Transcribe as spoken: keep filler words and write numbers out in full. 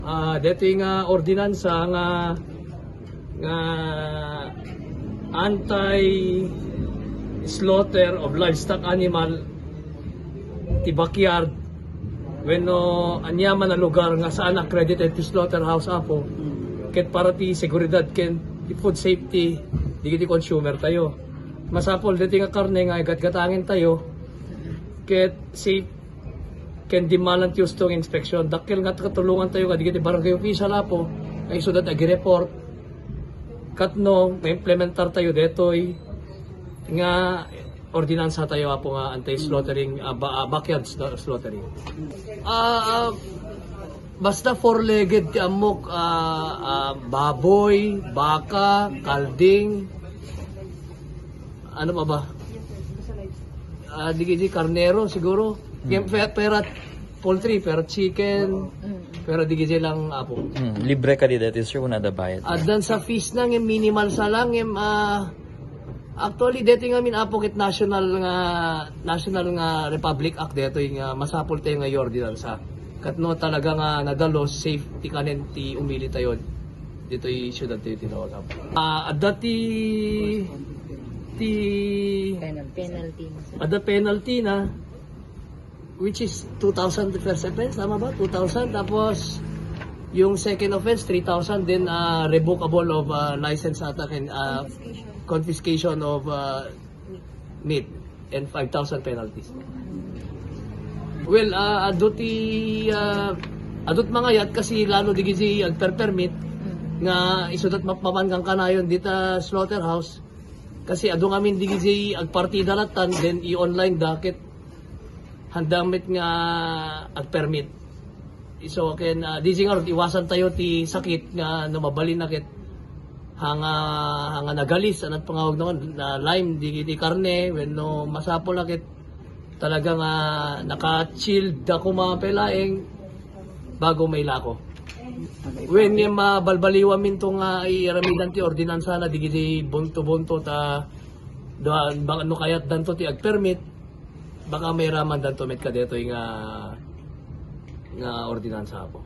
Ah, detoy nga ordinansa nga, nga anti-slaughter of livestock animal ti backyard wenno aniaman a lugar nga saan accredited ti slaughterhouse, Apo, ket para ti seguridad ken ti food safety dagiti consumer tayo. Masapul deti nga karne nga igatgatangen tayo ket safe ken dimmalan ti husto nga inspeksiyon. Dakkel nga katulongan tayo kadagiti barangay official, Apo, nga isudat agi report. Katno maimplementar tayo detoy nga ordinansa tayo, Apo, nga anti-slaughtering, ah, ba-, ah, backyard sla-, slaughtering. Ah, ah, basta four-legged ti ammok, ah, ah, baboy, baka, kalding, ano pa ba? Ah, di, di karnero siguro. Ngem pe-, pera poultry, pera chicken, pera di lang, Apo. Hmm, libre kadi deti, sir, wenno adda bayad? Addan sa fees na, ngem minimal sa lang, ngem, ah, actually, deti ngamin, Apo, ket national nga, national nga Republic Act detoy nga masapul tayo nga i-ordinansa. Katno talaga nga nadalo, safe ti kanen ti umili tayo ditoy siyudad tayo ti Naga, Apo. Ah, adda ti, ti Penalty. Penalty na, sir. Adda penalty na, which is two thousand the first offense, tama ba? Two thousand, tapos yung second offense, three thousand, then, ah, revocable of, ah, license ata, ken, ah, confiscation of, ah, meat, and five thousand penalties. Well, ah, adu ti, ah, adu ti mangayat kasi lalo digiti agperpermit nga isudat mapmapan kanayon dita slaughterhouse. Kasi adu ngamin digiti agpartida lattan, then i-online da ket haanda met nga agpermit. Isu ken, ah, di ngarud, iwasan tayo ti sakit nga no mabalin na ket hanga, hanga nagalis, ano pangawag na, na Lyme, di, di karne, wenno masapul na ket talaga nga naka-chilled da kuma pay laeng bago mailako. Wen nga mabalbaliwan minto nga iramidan ti ordinansa na digiti bunto-bunto ta, da, ba-, no kayat danto ti agpermit, baka mairaman danto met kadetoy nga, nga ordinansa, Apo.